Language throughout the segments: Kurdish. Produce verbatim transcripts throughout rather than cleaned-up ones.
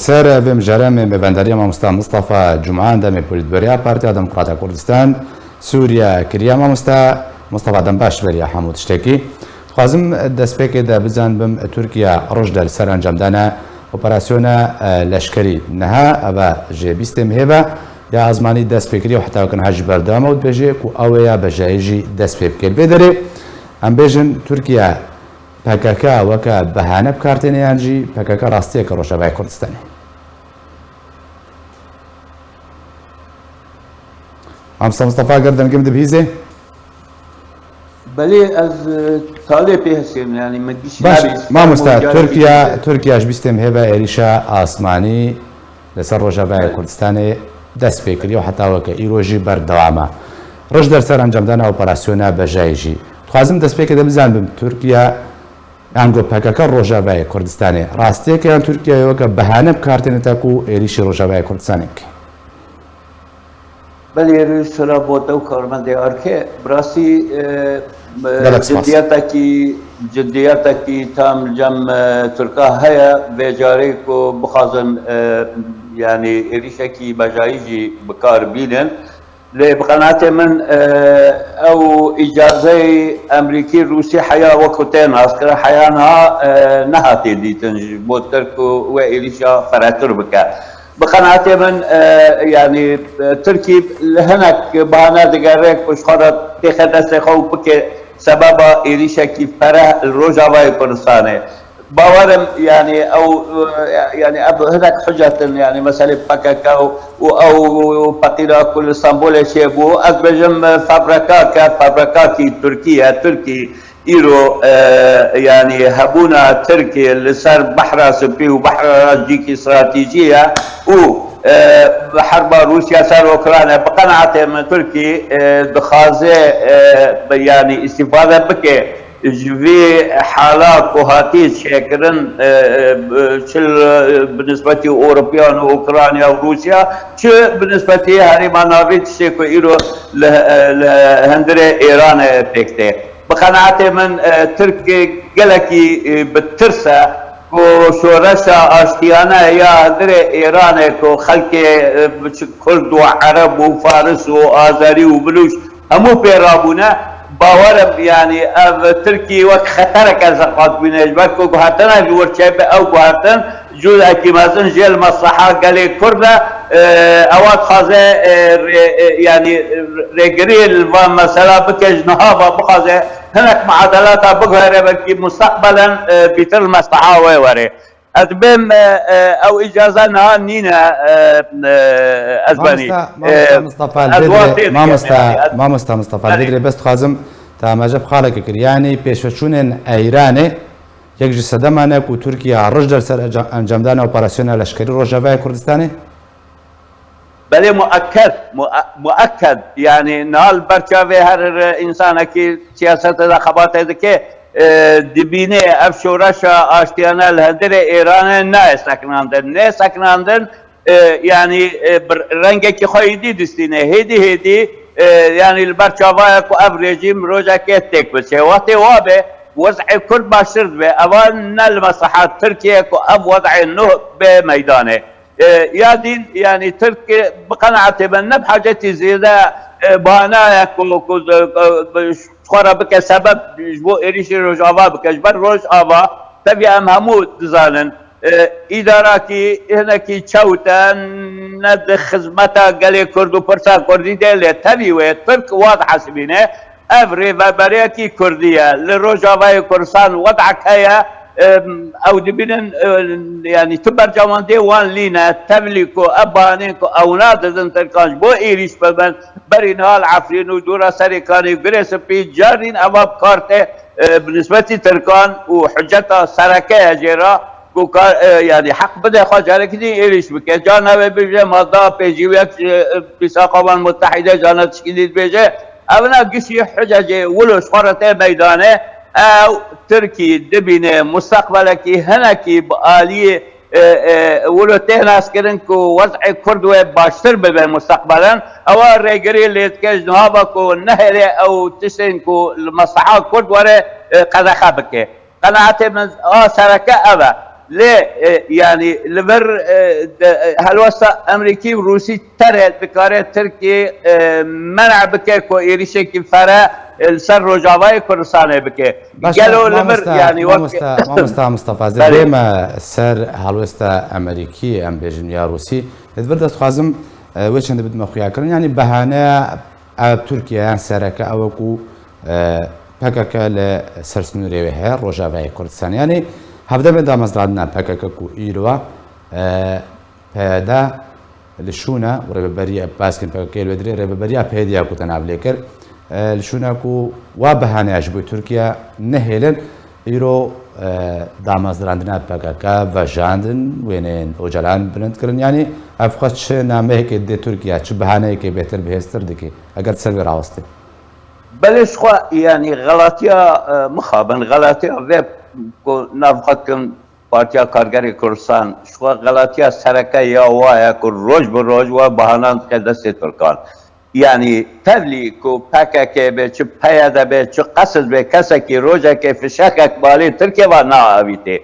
Ser vê mijarê me mêvendariya mamosta Mistefa Cum'an demê polîtberiya Partiya Demokrata Kurdistan Sûriye kiriye. Mamosta Mistefa, dem baş beriya hemû tiştekî. Dixwazim destpêkê de bizanibim, Tirkiye roj de li ser encamdana operasyona, e, leşkerî niha, eve ji bîstê mehê ve ya azmanî dest pê kiriye û heta weke niha jî berdewam e û dibêje ku ew ê ya bejayî jî dest pê bike. Li vê derê em bêjin Tirkiye P K K weke behane bi kar têne yan jî P K K rastiyeke Rojavayê Kurdistanê? Mamosta Mistefa, ger dengê min dibihîzê? Belê, ez, e, talê pê hesêm, yani min gişt Baş, nabîst, mamosta, fermo, Tirkiye, Tirkiye ji bîstê mehê ve êrîşa asmanî li ser Rojavayê Kurdistanê dest pê kiriye û heta weke îro jî berdewam e. Roj der ser encamdana operasyona bejayî jî. Dixwazim destpêkê de bizanibim, Tirkiye, ango P K K Rojavayê Kurdistanê rastiyeke yan Tirkiye weke behane bi kar têne te ku êrîşî Rojavayê Kurdistanê bike? Belê, rêz sera bo te û karmendê Arke. Bi rastî, e, e, Gelek spas. Ciddiyetekî, ciddiyetekî tam cem, e, Tirka heye. Vê carê ku bixwazin, e, yani êrîşekî bejayî jî bi kar bînin. Lê bi qenaetê min, e, ew îcazeyê Emerîkî, Rûsî heya wekî tê naskirin, heya niha, e, nehatê dîtin ji bo Tirk ku wê êrîşa ferehtir bike. Bi qenaetê min, e, yani, e, Tirkî li hinek bahane digere ku ji xwe re têxe destê xwe û bike sebeba êrîşekî fereh li Rojavayê Kurdistanê. Bawer im, yani, ew, e, yani, ev hinek hicet in, yani, meselê P K K û, û ew feqîra ku li Stenbolê çêbû, ez bêjim, e, febrekak e, febrekakî Tirkî ye, Tirkî îro, e, yani, hebûna Tirkiyê li ser Behra Spî û Behra Raj cîkî stratejî ye û, e, herba Rûsya ser Ukrayna, bi qenaetê min Tirkî, e, dixwaze, e, bi, yani, îstîfade bike ji vê hala ku hatiye çêkirin, e, e, çi li, bi nisbetî Ewropiyan û Ukrayna û Rûsya, çi bi nisbetî herêma navîn, tiştê ku îro li, e, li hundirê Êranê pêk tê. Bi qenaetê min, e, Tirk gelekî, e, bi tirs e ku şoreşa aştiyane ya hundirê Êranê ku xelkê, e, çi Kurd û Ereb û Faris û Azerî û Bilûç hemû pê rabûne. Bawer im, yanî ev Tirkî wek xetereke zeqat bîne, ji ber ku guhertina ji wir çêbe ew guhertin cûzekî mezin jê li mesleha gelê Kurd e. E, ewa dixwaze, e, rê-, e, yanî rêgirî li van mesela bike, ji niha ve bixwaze hinek muadelata biguhere, belkî mustaqbelen, e, bîtir li mesleha wê were. Ez dibêm, e, e, ew îcaza niha nîne, e, e, ez benî. Mamosta, mamosta E, Mistefa, ez lê wan dirê, tê dikim, mamosta, yani, ez mamosta Mistefa, lê Belê. Dirê bes dixwazim te amaje bi xaleke kir. Yanî pêşveçûnên Eyranê yek ji sedeman e ku Tirkiye roj der ser eca-, encamdana operasyona leşkerî Rojavayê Kurdistanê? Belê, muekked, mue-, muekked. Yani niha li ber çavê her însanekî siyasete de xebatê dike, e, dibîne ev şoreşa aştiyane li hundirê Êranê nayê sekinandin. Nê sekinandin, e, yani, e, bi rengekî xwe êdî distîne. Hêdî hêdî, e, yani li ber çava ye ku ev rejîm rojekê têk biçe. Wextê wa be, wez'ê Kurd baştir dibe. Eva ne li meslehat Tirkiye ku ev wez'ê nuh bê meydanê. E, ya dîn, yani Tirk, e, bi qenaetê me ne bi hacetî zêde, e, bahanayek ku, ku, ku, ku, xwe re bike sebeb ji bo êrîşî Rojava bike. Ji ber Rojava, tevî em hemû dizanin, e, îdarakî hinekî çewt e, ne di xizmeta gelê Kurd û pirsa Kurdî de, lê tevî wê Tirk wa dihesibîne. Ev rêveberiyekî Kurdî ye. Li Rojavayê Kurdistan wed'ek heye, em, ew dibînin, e, yanî tu bercewendê wan lîne, tevlî ku ev bahanên ku ewna didin Tirkan ji bo êrîş bibin, berî niha li Efrîn û dûra Serêkanî û Girê Spî carîn eva bi kar tê, e, bi nisbetî Tirkan û hiceta sereke ye jê re ku ka-, e, yanî heq bide xwe carekî din êrîş bike. Carna wê bêje, ma da pêjî wek, e, Pîsa Qewman Mutehîde carna tişkî dî dibêje, Evna gişî hicecê wilo ji xwe re tê meydanê, ew Tirkî dibîne mustaqbelekî hinekî bi aliyê, e, e, wilo tê naskirin ku wez'ê Kurd wê baştir bibe mustaqbelen. Ewa rêgirî lê dike ji niha ve ku nehêle ew tiştên ku li mesleha Kurd were, e, qedexe bike. Qenaetê min a sereke ev e. Lê, e, yanî li vir, e, de, e, helwesta Amerîkî û Rûsî tere dikare Tirkiyê, e, men'a bike ku êrişekî fere, e, li ser Rojavayê Kurdistanê bike. Gelo li vir, yanî wek mamosta, mamosta Mustafa, ez ê bême ser helwesta Amerîkî, em bêjin ya Rûsî. Ez vir destxwazim, e, wê çendê bidime xuya kirin. Yanî behaneya ev Tirkiye yan sereke ew e ku, e, P K K li ser sînorê wê heye, Rojavayê Kurdistan. Yanî hevdemê damezrandina P K K ku îro e, P Y D li şûna û rêveberiya, baskin P K K li wê dirê rêveberiya P Y D ya ku te nav lê kir, e, li şûna ku wa behaneya ji bo Tirkiye nehêlin, îro, e, damezrandina P K K vejandin, wêneyên Ocalan bilind kirin. Yanî ev xwe çi nameyekê dê Tirkiye, çi behaneyekê bêhtir bihêztir dike, eger ser wê rawestê? Belê ji xwe, yanî xelatiya, e, mixabin, xelatiya vê ku nav xwe dikim Partiya Kargerê Kurdistan, ji xwe xelatiya sereke ya wa ye ku roj bi roj wa bahanan dike destê Tirkan. Yanî tevlî ku P K K be, çi P Y D be, çi qesid be, kesekî rojekê fişekek balê Tirkiye va naavîtê.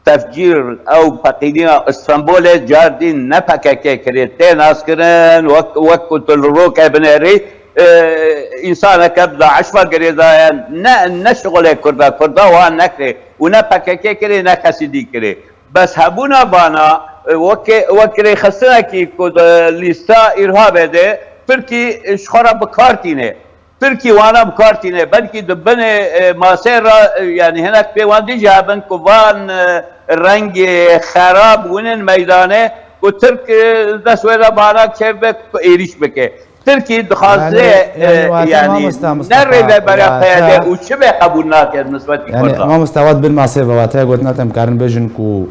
Tefcîr ew peqîniya Îstanbulê car dî ne P K K kirê, tê naskirin, wek, wek ku tu li rokê binêrî, e, însaneke bi DAIŞ ve girêdaye, ne, ne şixulê Kurda, Kurda wan nekirê û ne P K K kirê, ne kesî dî kirê. Bes hebûna vana, e, wekê, wek rêxistinekî ku di lîsta îrhabê de Tirkî, e, ji xwe re bi kar tîne. Tirkî wana bi kar tîne. Belkî di binê, e, masê re, e, yanî hinek pêwendî jî hebin ku van, e, rengê xerab winin meydanê ku Tirk, e, dest wê re banak çêbibe ku êrîş bike. Tirkî dixwaze, yanî, yanî, e, wate yanî mamosta ne Mustafa, rêveberiya wate P Y D û çi bê qebûl nake nisbetî Kurdan. Mamosta, wat bin masê ve, wate gotina te em karin bêjin ku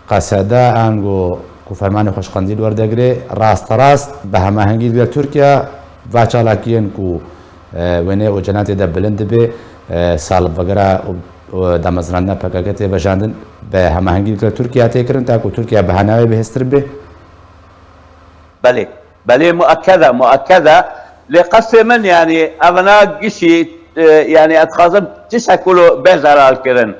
qesede ango ku fermanê xweşqendî li werdegirê, rasterast bi hemahengî digel Tirkiye va çalakiyên ku, e, wêneyê Ocalan tê de bilind dibe, e, salvegera û, û damezrandina P K K tê vejandin, bi hemahengî digel Tirkiye tê kirin, ta ku Tirkiye behaneyê bihêztir be? Belê, belê, muakkede, muakkede. Lê qestê min, yanî, evina gişî, e, yanî, ez dixwazim tiştek wilo bê zelalkirin.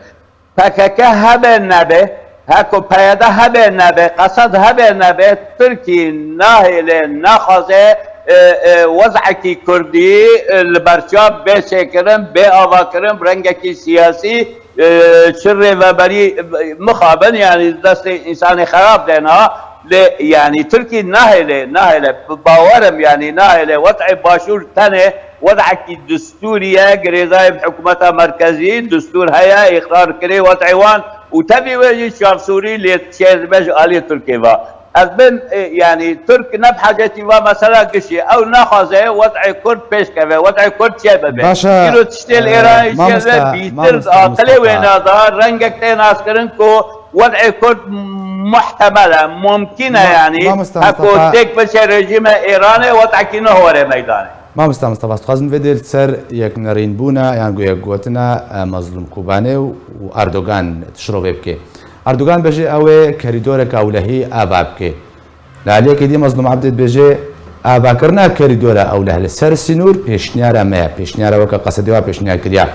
P K K hebe nebe, heko P Y D hebe nebe, qesed hebe nebe, Tirkî nahêle, naxwaze, e, e, wez'ekî Kurdî, e, li berçav bê çêkirin, bê avakirin, bi rengekî siyasî, e, çi rêveberî, e, mixabin, yanî destê însanê xerab dena, lê, yanî Tirkî nahêle, nahêle, bi bawer im, yanî nahêle, wez'ê Başûr tenê wez'ekî dustûrî ye, girêdayî bi hikûmeta merkezî, dustûr heye, îqrar kirê wez'ê wan û tevî wê jî çavsûrî lê çêdibe ji aliyê Tirkê ve. Ez bêm, e, yanî Tirk ne bi hacetî va mesela gişî. Ew naxwaze wez'ê Kurd pêş keve, wez'ê Kurd çêbibe. Baş e, îro tiştê li e, Îranê çêdibe, bîtir aqilê wê nada, rengek tê naskirin ku wez'ê Kurd muhtemel e, mumkîn e, yanî heko têk biçe rejîme Îranê, wez'ekî nuh were meydanê. Mamosta Mustafa, ez dixwazim vê dê li ser yeknerînbûna yan ku yekgotina, e, Mezlûm Kobanê û, û Erdogan tu şirovê bike. Erdogan bêje ew ê kerîdoreka ewlehî ava bike. Li aliyekê dî Mezlûm Ebdî dibêje, avakirina kerîdora ewleh li ser sînor pêşniyara me ye, pêşniyara weke qesedê wa pêşniyar kiriya.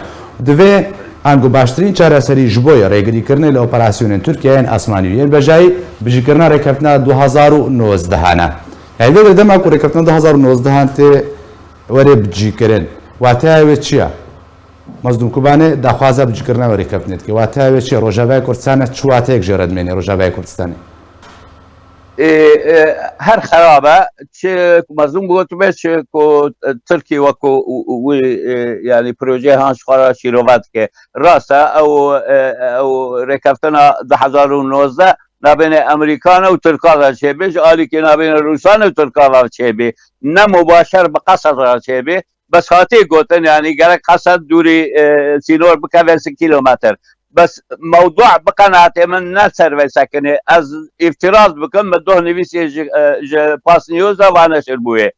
Divê ango baştirîn çareserî ji bo rêgirîkirinê li operasyonên Tirkiye yên asmanî û yên bejayî bijîkirina rêkeftina du hazar û nozdeh e. Yanî vê dema ku rêkeftina du hazar û nozdeh an tê were bicîkirin, wateya wê çi ye? Mezlûm Kobanê daxwaza bicîkirina wê rêkeftinê dike. Wateya wê çi ye? Rojavayê Kurdistanê çi wateyek jê re dimêne Rojavayê Kurdistanê? Ê, ê, her xerab e. Çi ku Mezlûm gotibe, çi ku, e, Tirkî wekû wî, e, yanî projeyê han ji xwe re şîrove dike. Rast e, ew, e, ew rêkeftina du hezar û nozdeh nabêne Amerîkan û Tirkan re çêbe, ji alîkê nabêne Rûsan û Tirkan re çêbe. Ne mubaşer bi qesed re çêbe. Bes hatî gotin, yanî gerek qesed dûrî, e, sînor bikeve sî kîlometr. Bes mewdû bi qenaetê min ne ser vê sekinê. Ez îftiraz bikim, min doh nivîsê ji, e, ji Pas News de va neşir bûye.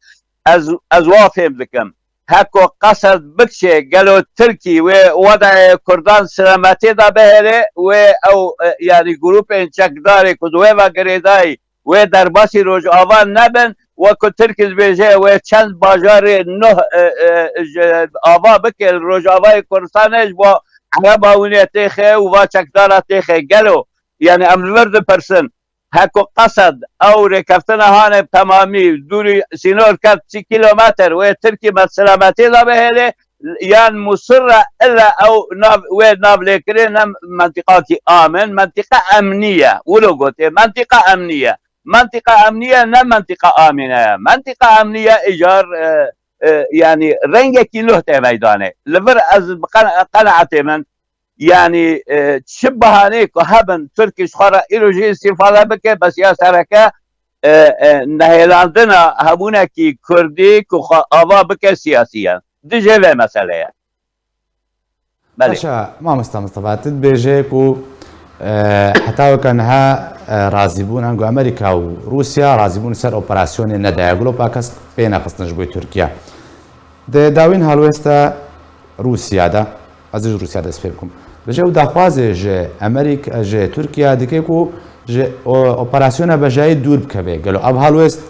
Ez, ez wa fêm dikim. Heko qesed bikişe, gelo Tirkî wê wedayê Kurdan silametê de bihêle, wê ew, e, yanî grûpên çekdarê ku di wê ve girêdayî wê derbasî Rojava nebin, wek ku Tirk dibêje, wê çend bajarê nuh, e, e, ji ava bike li Rojavayê Kurdistanê ji bo Ereba winê têxe û va çekdara têxe. Gelo Yani em li vir dipirsin, heko qesed ew rêkeftina hane bi temamî dûrî sînor ket çi kîlometr wê Tirkî me selametê de bihêlê, yan musirre illa ew nav, wê nav lêkirê ne mentiqakî amin, mentiqa emnî ye. Wilo gotê, mentiqa emnî ye. Mentiqa emnî ye, ne mentiqa amîne ye. Mentiqa emnî ye, îcar, e, e, yani rengekî luh tê meydanê. Li vir ez bi qen-, qenaetê min, yani, e, çi bahaneyê ku hebin, Tirkî ji xwe re îro jî îstîfade bike, bes ya sereke, e, e, nehêlandina hebûnekî Kurdî ku xwe ava bike siyasî ye. Dijê vê meselê ye. Belê. Paşa, mamosta Mistefa, tu dibêje ku, e, heta weke niha, e, razîbûn, ango Amerîka û Rûsya razîbûn ser operasyonê nedaye. Gulo pa kes pê nexistin ji bo Tirkiye. Di dawîn helwesta Rûsya de, ez ji Rûsya dest pê bikim. Dibêje ew daxwazê ji Amerîka, ji Tirkiye dike ku ji o-, operasyona bejayî dûr bikeve. Gelo ev helwest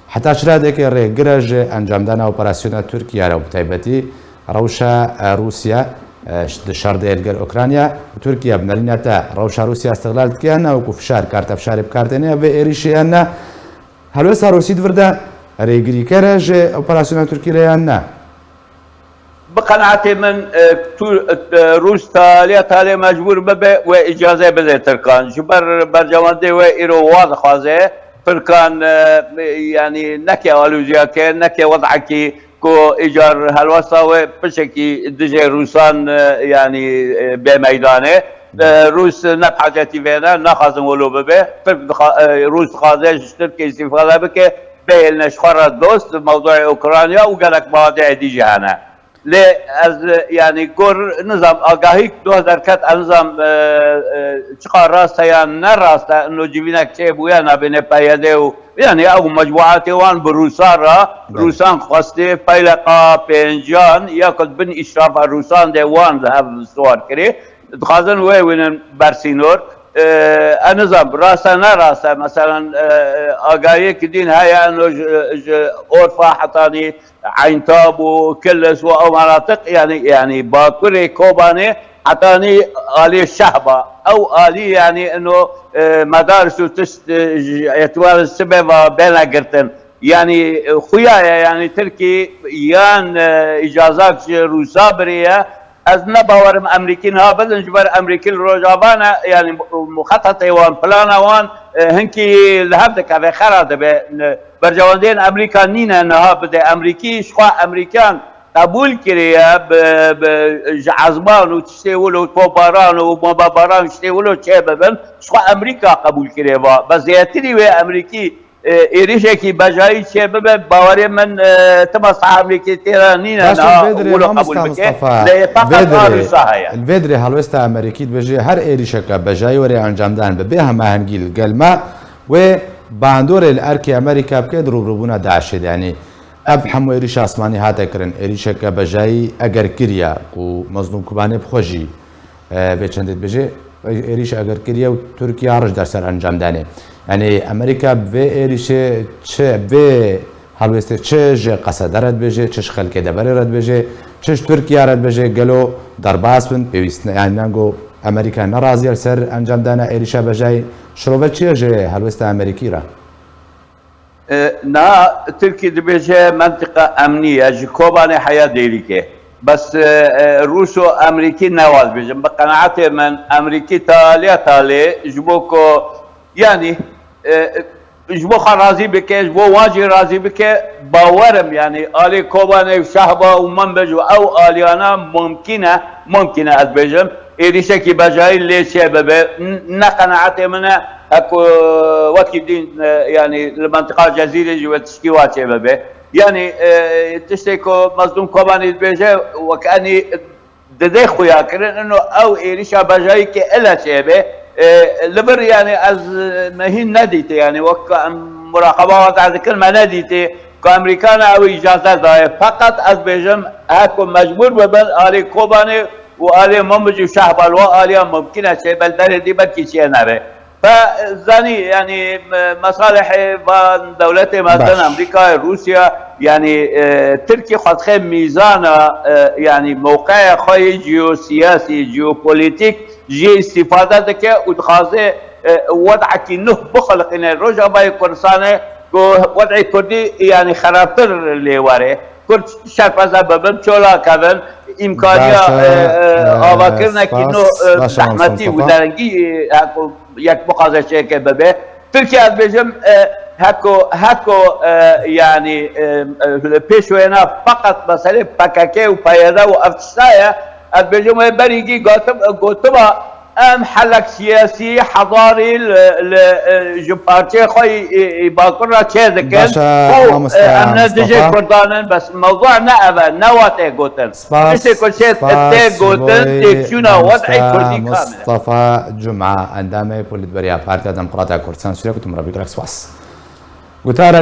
heta çi radeke rêgire ji encamdana operasyona Tirkiye re û bi taybetî rewşa, e, Rûsya, e, ş-, di şer de li gel Ukrayna û Tirkiye bi nerîna te rewşa Rûsya îstiqlal dike yan na wekû fişar karte fişarê bi kar têne vê êrîşê yan na? Helwesta Rûsî di vir de rêgirîker e ji operasyona Tirkî re yan na? Bi qenaetê min, e, tu, e, Rûs taliya talê mecbûr bibe wê îcaze bide Tirkan. Ji ber berjewendê wê îro wa dixwaze Tirkan, e, yani neke alûziya ke, neke wedekî ku îcar helwesta wê pişekî dijê Rûsan, e, yani, e, bê meydanê. E, Rûs ne bi hacetî vê ne, naxwazin wilo bibe. Tirk dixa-, e, Rûs dixwaze ji Tirkê îstîfade bike, bihêline ji xwe re dost, mewdûyê Ukrayna û gelek badê êdî jî hene. Lê ez, e, yani, gor nizam agahî doh derket, ez nizam, e, e, çiqa rast e yan ne rast e, ino civînek çêbûye nabêne P Y D û, yani, ew mecbuatê wan bi Rûsan re, Belê. Rûsan xwestê peyleqa pêncan ya ku bin îşrafa Rûsan de wan li hev siwar kirê, dixwazin wê wînin ber sînor. E, ez nizam, rast e, ne rast e, meselan, e, e, agahiyek din heye, ino ji, ji Orfa hetanî Eyntab û Kilis û ew menatiq, yani, yani Bakurê Kobanê hetanî alê Şehba. Ew alî, yani, ino, e, medaris û tişt, e, ji etibarê sibê ve bêne girtin. Yani, e, xuya ye, yani, Tirkî yan, e, îcazak ji Rûsa biriye. Ez ne bawerim Emrîkî niha bidin, ji ber Emrîkî li Rojava ne, yani, muxetetê wan, plana wan, e, hinkî li hev dikeve, xera dibe. Ne, berjewendiyên Emrîka nîne niha bide. Emrîkî, ji xwe Emrîkan qebûl kiriye bi, bi, ji ezman û tiştê wilo, topbaran û bombebaran, tiştê wilo çêbibin, ji xwe Emrîka qebûl kiriye va. Bi zêtirî wê Emrîkî, e, êrişekî bejayî çêbibe, bawerê min, e, tima saha Emrîkî têra nîne Baş e, niha vê dirê wilo mamosta qebûl bike. Mustafa, Lê vê feqet a dirê, Rûsa heye. Vê dirê helwesta Amerîkî dibêje her êrişeke bejayî were encamdan bi bê hemahengî li gel me, wê bandorê li erkê Amerîka bike di rûbirûbûna DAIŞê de. Yanî ev hemû êrîşa asmanî hate kirin, êrîşeke bejayî eger kiriye ku Mezlûm Kobanê bi xwe jî, e, vê çendê dibêje, êrîş eger kiriye û Tirkiye rij der ser encam danê. Yanî Amerîka bi vê êrîşê çi, vê helwestê çi ji qesede re dibêje, çi ji xelkê deverê re dibêje, çi ji Tirkiye re dibêje, gelo derbas bin, pêwîst ne, yanî nango Amerîka ne razî ye li ser encamdana êrîşa bejayî. Şirove çi ye ji helwesta Amerîkî re? E, niha Tirkî dibêje mentiqa emnî ye, ji Kobanê heya Dêrikê. Bes, e, e, Rûs û Emrîkî ne wa dibêjin. Bi qenaetê min, Emrîkî taliya talê ji bo ku, yanî, e, ji bo xwe razî bike, ji bo wan jî razî bike, bawer im, yanî alê Kobanê û Şehba û Minbij û ew aliyana mumkîn e, mumkîn e ez bêjim, êrîşekî bejayî lê çêbibe. N-, ne qenaetê min e, heko wekî din, e, yanî li mentiqa Cezîrê jî wê tiştî wa çêbibe. Yanî, e, tiştê ku Mezlûm Kobanî dibêje, wek enî dide xuya kirin, ino ew êrîşa bejayî ke ila çêbe, e, li vir, yanî ez, e, me hîn nedîtê, yanî wek em muraqeba wada dikin, me nedîtê ku Amerîka ne ew îcaze daye. Feqet ez bêjim, heko mecbûr bibin, alê Kobanê û alê Minbij û Şehba li wa aliya mumkîn e çêbe, li derê dî belkî çênebe. Fe zanî, yanî, me-, mesalihê van dewletê mezin, Baş. Amerîkayê, Rûsya, yanî, e, Tirkî xwe dixe mîzana, e, yanî mewqeya xwe yê jiyosiyasî, jiyopolitîk jê îstîfade dike û dixwaze e, wed'ekî nuh bixeliqîne Rojavayê Kurdistanê ku wed'ê Kurdî, yanî, xerabtir lê were. Kurd şerpeze bibin, çola kevin, îmkaniya, e, e, avakirinekî nuh, e, zehmetî û derengî, e, heko yek muqazeçeyeke bibe. Tirkiye, ez bêjim, e, heko, heko, e, yanî, e, e, pêş wêna feqet meselê P K K û P Y D û ev tişta ye. Ez bêjim, wê berîgî gotim-, gotiba, em helek siyasî, hedarî li, li, e, ji parçeyê xwe yî, yî, yî Bakur re çê dikin. Baş e, û, mamoste e, em ne dijê Mustafa. Kurdan in, bes mewzu ne ev e, ne wate gotin. Spas, tiştê ku çê spas tê gotin, ji bo têkçûna wed'ê mamoste Kurdî kam e. Mustafa Cuma, endamê Polîtberiya Partiya Demokrata Kurdistan Sûriye, gotim re gelek spas. Gotara